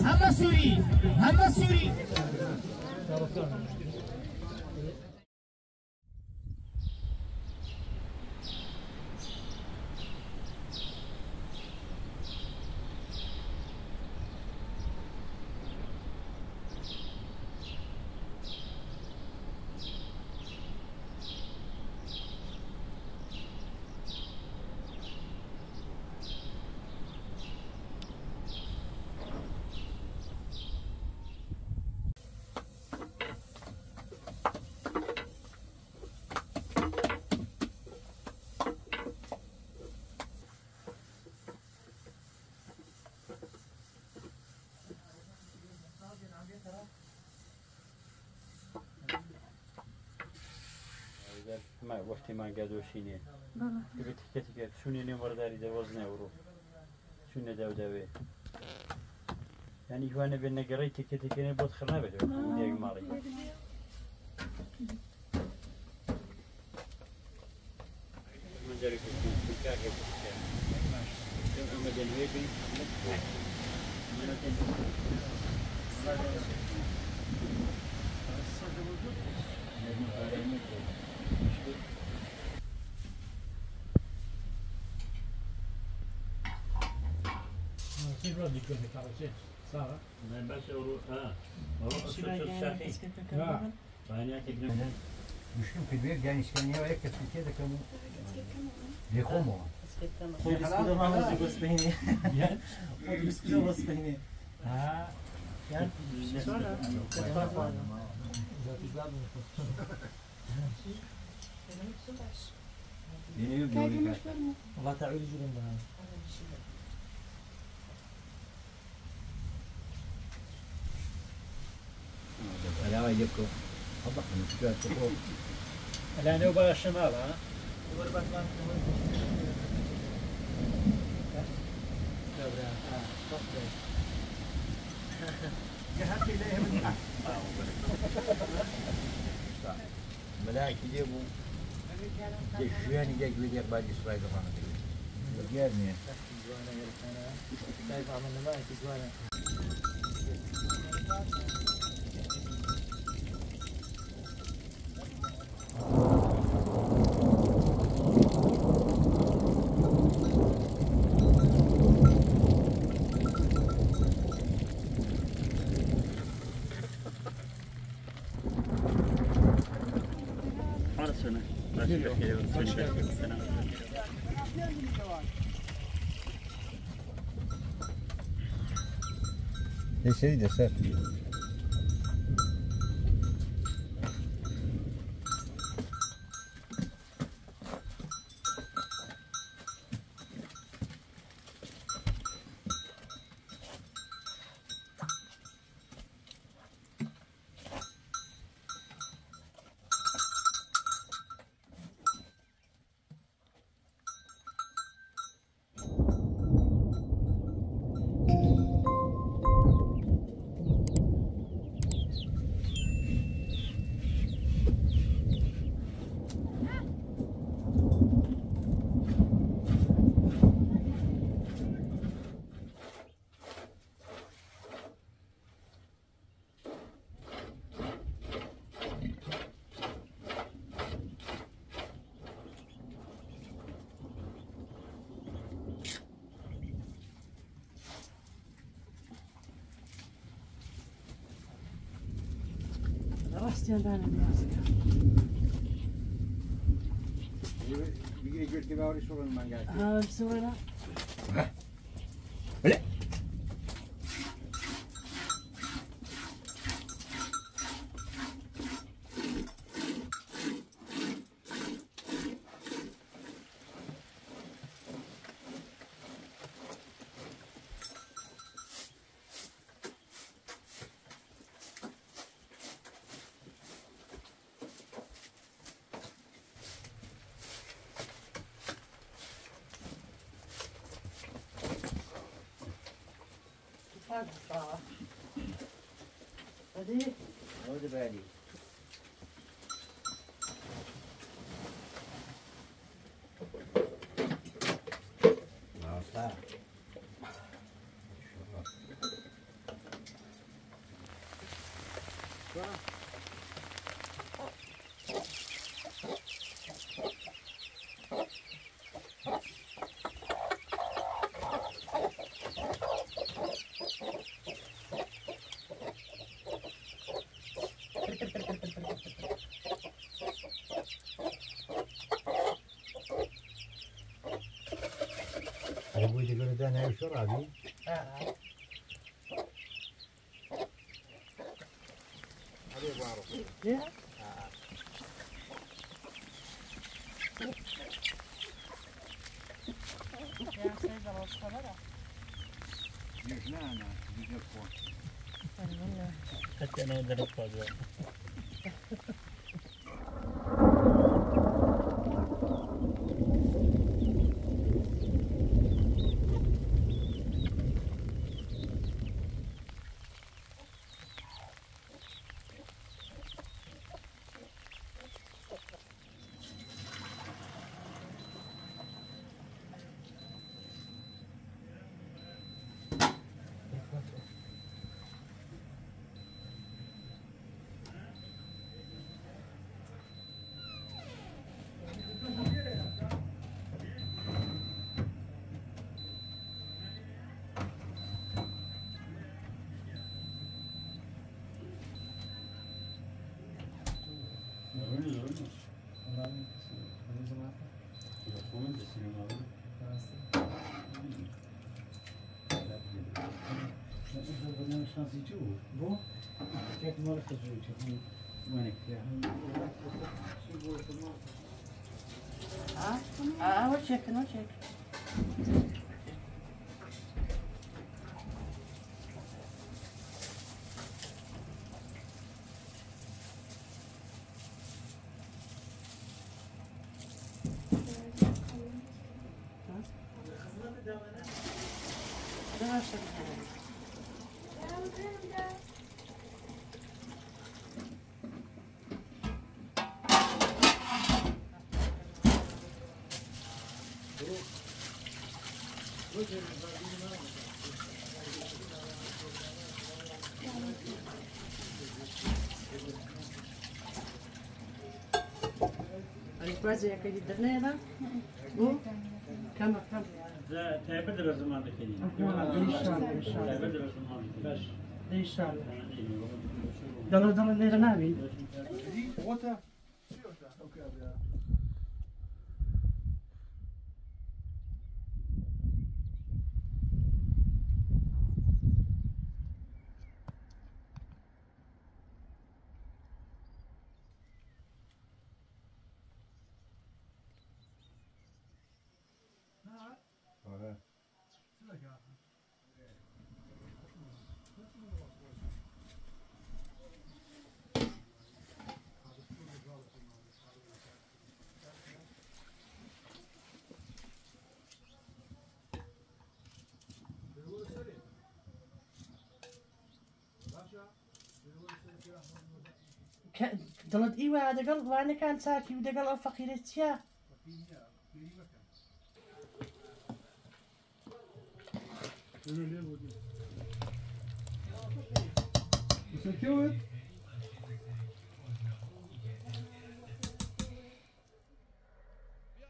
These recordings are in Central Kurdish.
هەمە سووری هەمە سووری. وەختی مانگا دۆشینێ دەبێت تکەتێکە چونێ نێو مەڕداری دەوەزنێ وڕۆ چونە داوداوێ ینی هیوانە بێت نەگەڕی تکەتێکێنێ بۆت خڕ نابێت یەک ماڵی. مشکم کردوێ گانیشکانیەوە یەک کەسی تێ دەکەم و لێخۆمەوە. والله تعالي جدا. الآن يبقى الشمال ها؟ مەلاکی لێ بوو ژیانی یەک گوێ لێک باجی سوپای گەڕانەکەی دیار نییە. ليش دسر؟ ڕاستیان دانە نیازەکە. بگیری گوێت باوەڕی سوڕن مانگاکی. ها سوڕێنە؟ ئەوە دەباری. ئەی بۆی دەگەڵ داناوی شەڕابی حتى أنا أقدر أطلع. وشك كم كم تابد بزمان دكتور. إن شاء الله إن شاء الله. دلنا دلنا نرنابي. دڵت ئیوە دەگەڵ وانەکان چاکی و دەگەڵ ئەو فەقیرە چییە؟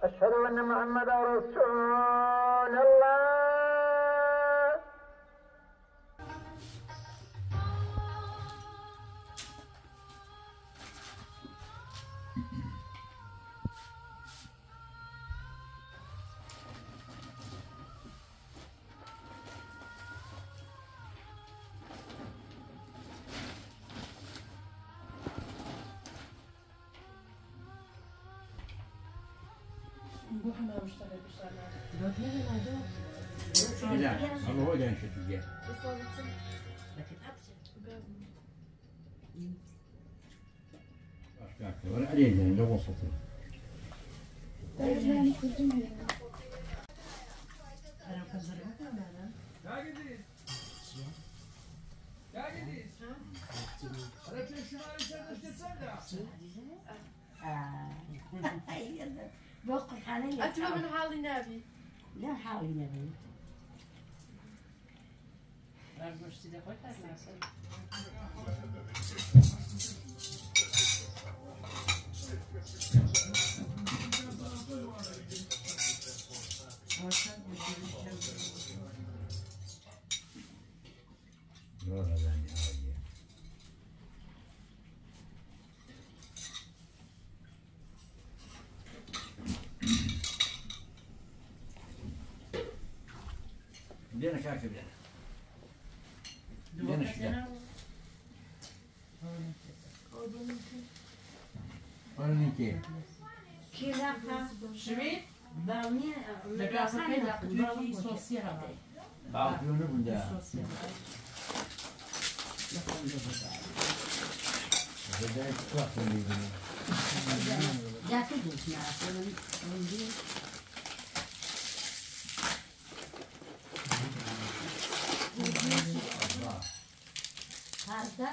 أشهد أن محمدا رسول الله. لا هو ده شتيجة. ولا عليه لو وصلت. أنت من حالي نبي. لا حالي نبي. بێنە کاکە بێنە. بێنە شتە. وەرنیکێ. شوید؟ لە گازەکەی لە قوتوویەکی سۆسی هەبوو. باوکیۆ نەبووندا. هذا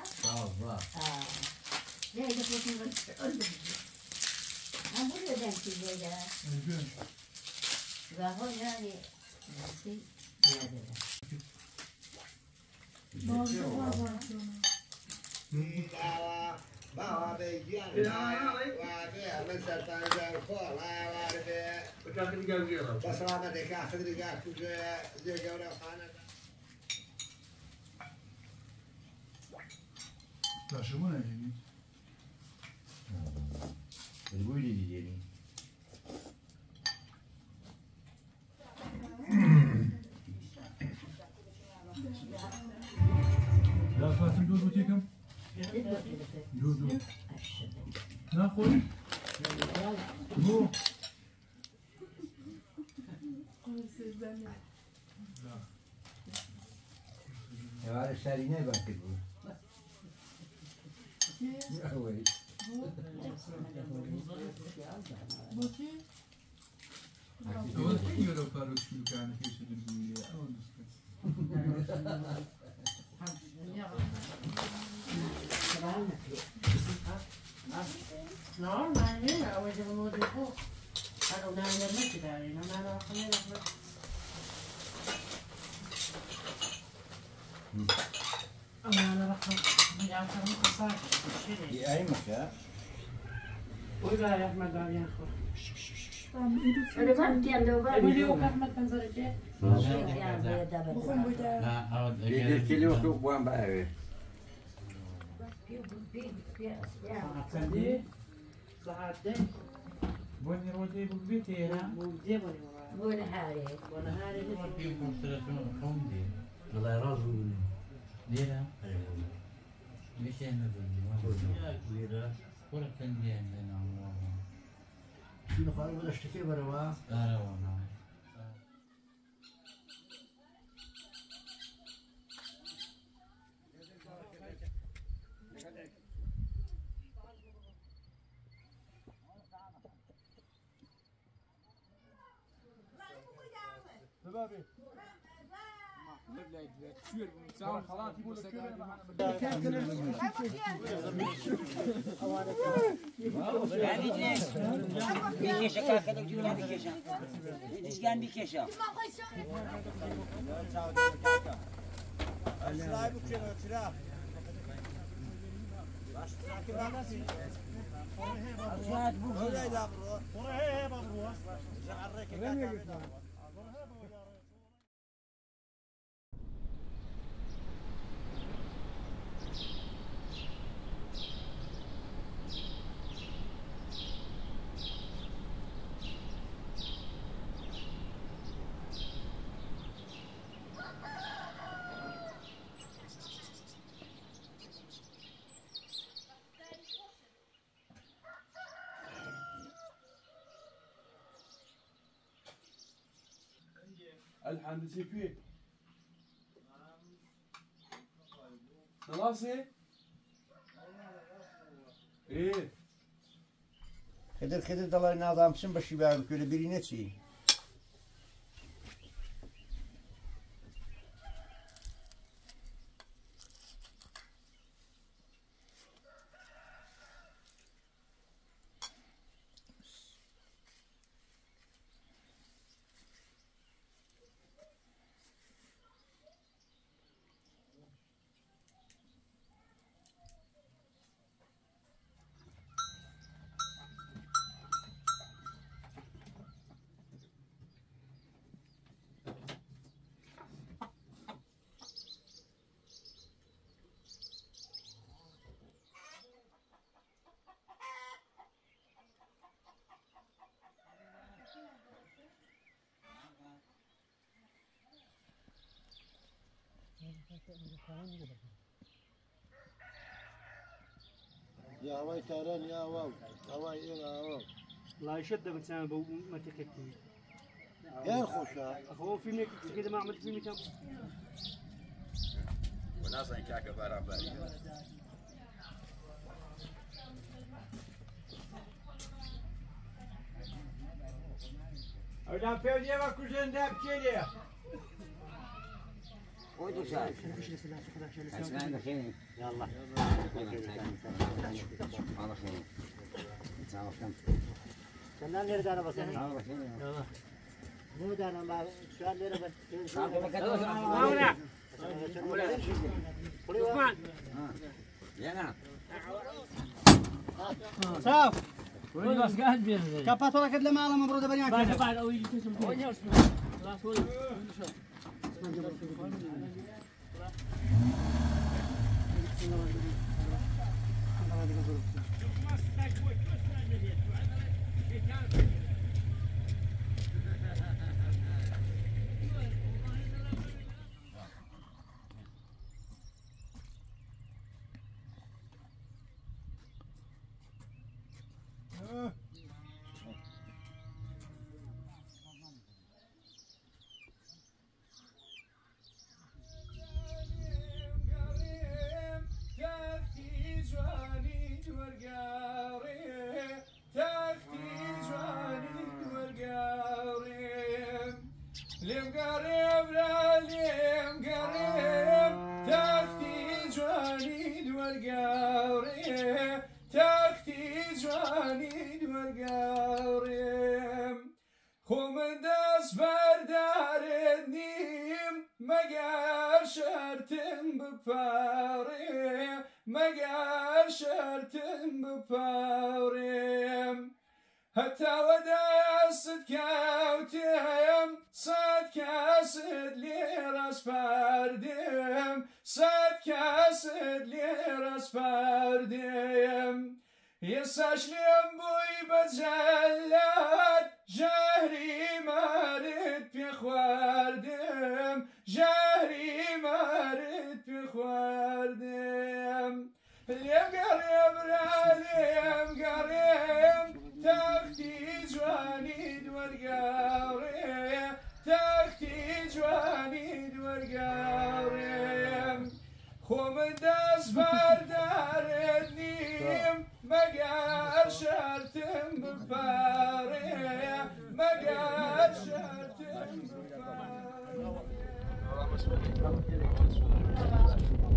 لا الحمد لله خلاص ايه خدر خدر دەڵێ نازانم چم بەشی با بکوێ لە بیری نەچی. يا هواي تاران يا واو هواي إيرا واو الله يشد بنسان بو منطقتي يا خوشا هو فيلم كده ما عملت فيلم كان وناس كاكا باران باري أولا بيودي ما كوزن داب كيلي يلا الله خير كنا نرجع بس يلا مو دانا ما شو ليرة بس يا صاف كاباتورا كد لما على مبرود بنيان بعد بعد او يجي تسمع حتى وداست كاوتيم صاد كاسد لي راس فارديم صاد كاسد لي راس فارديم يساش ليم بوي بجلات جهري مارد في خواردم جهري مارد في خواردم ليم قريب ليم قريب تختي جواني دورقاري تختي جواني دورقاري خو من دست بردارت نیم مگر شرطم بپاره مگر شرطم Thank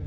you.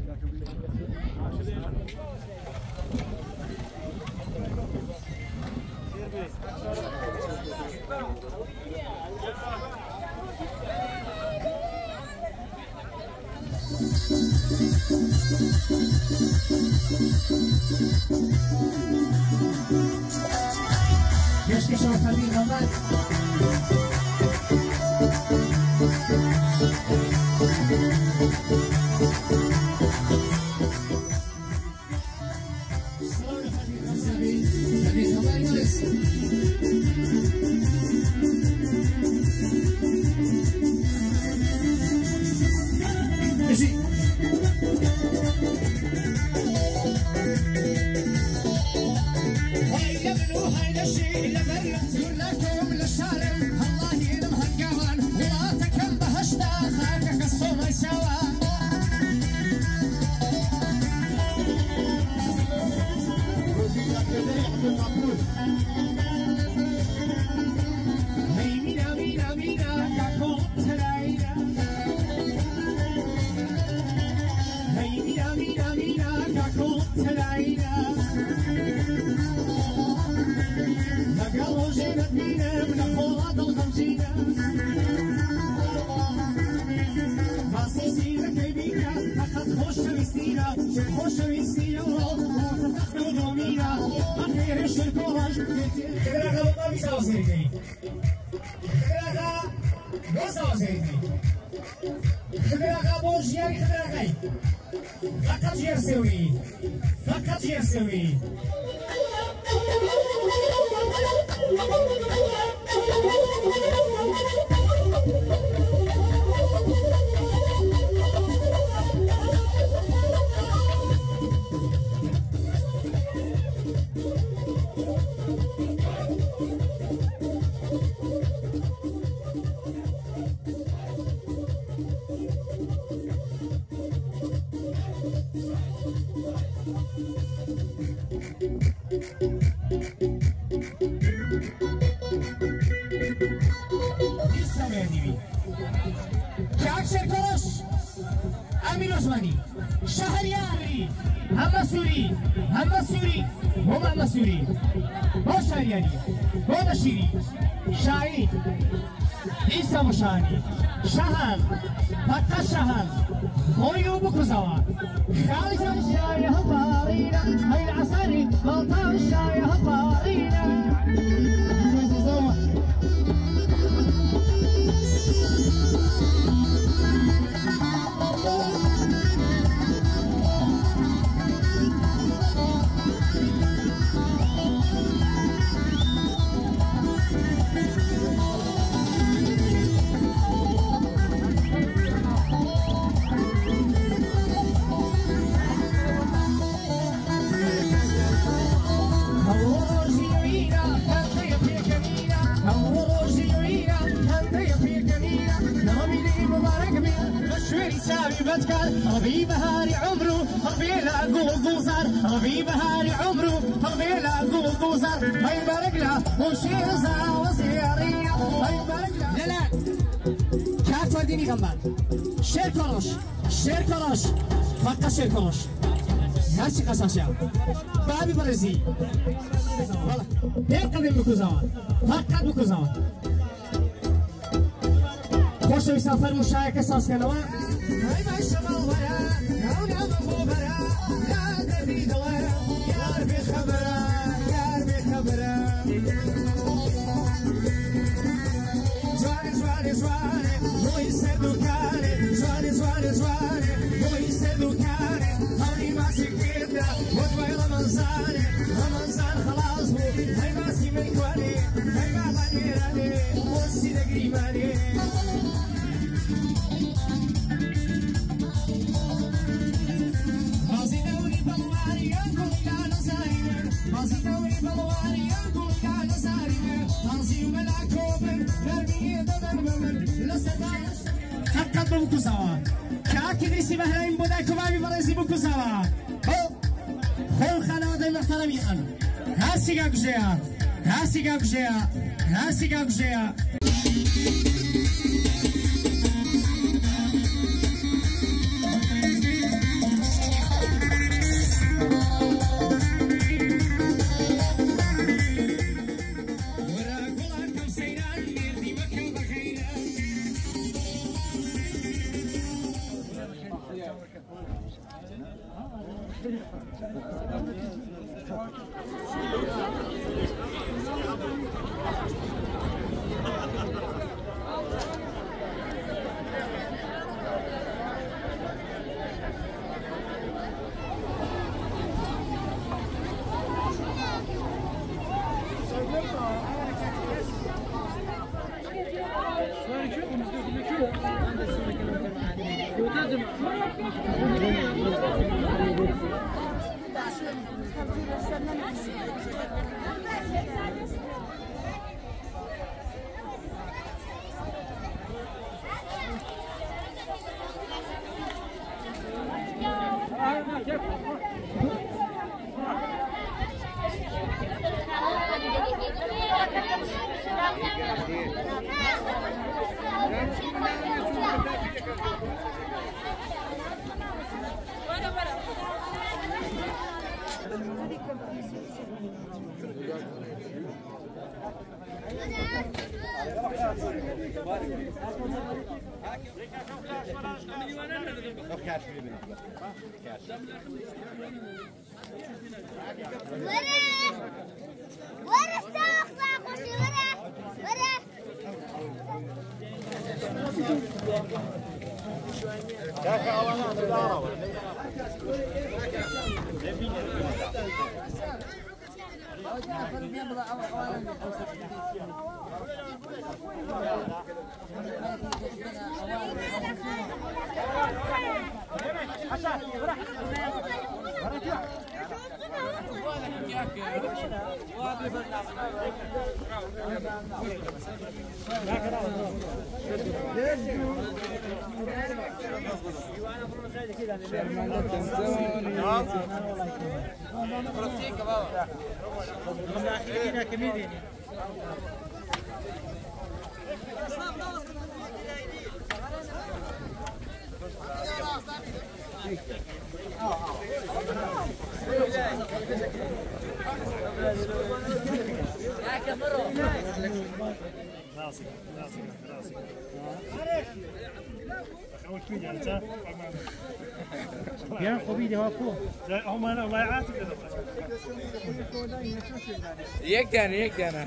یک دانه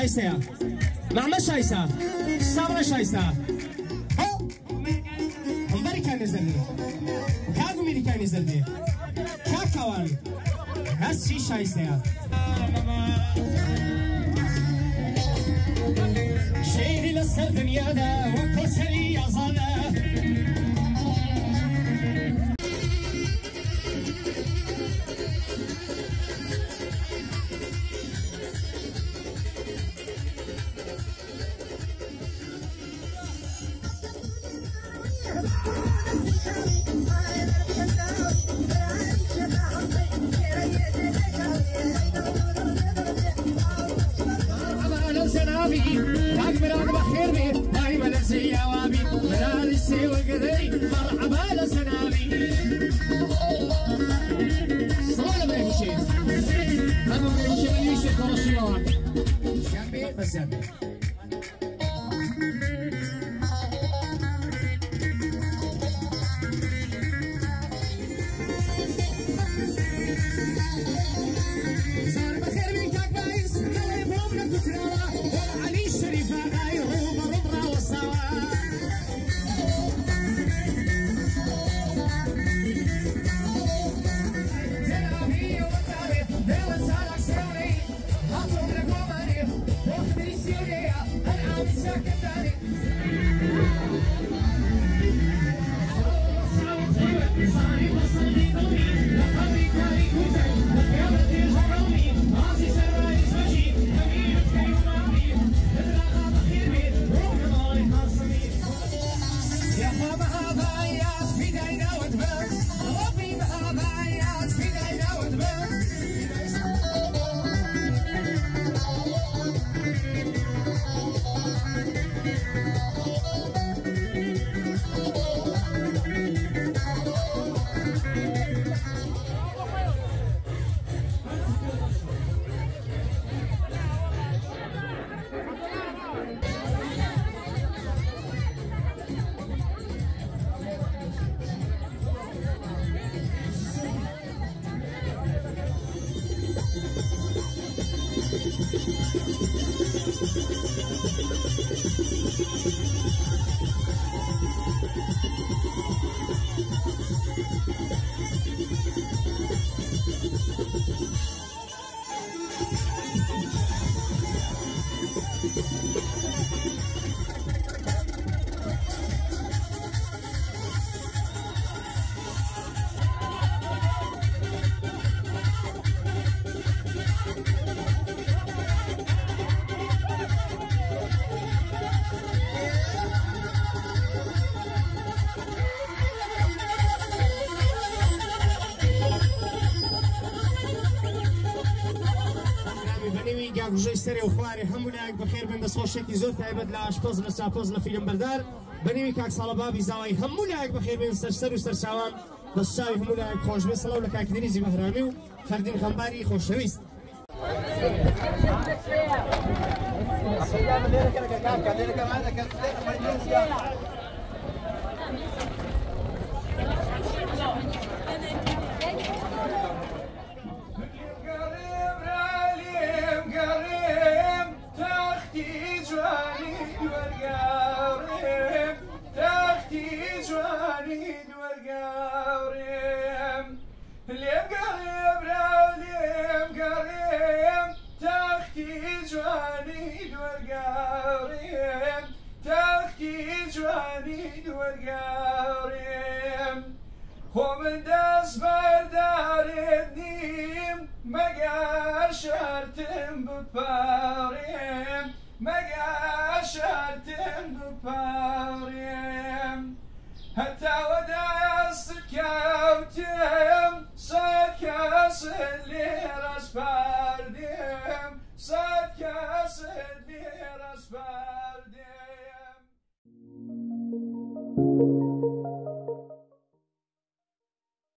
شايسة نعم شايسة صبر شايسة هو أمريكا نزلني كاغو أمريكا نزلني كاكاوان هسي شايسة شيري لسر دنيا دا وكسري يا ظلام. I دەستیان بێ. زۆر بەخێربێن کاک بایز، ئەڵێ بۆم نەگوتراوە، وەڵا عەلی شەریف ئاغای ڕووبەڕووم ڕاوەستاوە. گاگوژەی سەرێ و خوارێ هەموو لایەک بەخێر بن. دەستخۆشێکی زۆر تایبەت لە ئاشپەز، لە چاپەز، لە فیلم بەردار بەنێوی کاک ساڵەبابی زاوای هەموو لایەک بەخێر بن. سەرسەر و سەرچاوان دەستچاوی هەموو لایەک خۆش بێ. سڵاو لە کاک دەنیزی بەهرامی و فەردین غەمباری خۆشەویست. خۆ من دەست بەردارێت نیم مەگەر شەرتم بپارێم، مەگەر شەرتم بپارێم. هەتا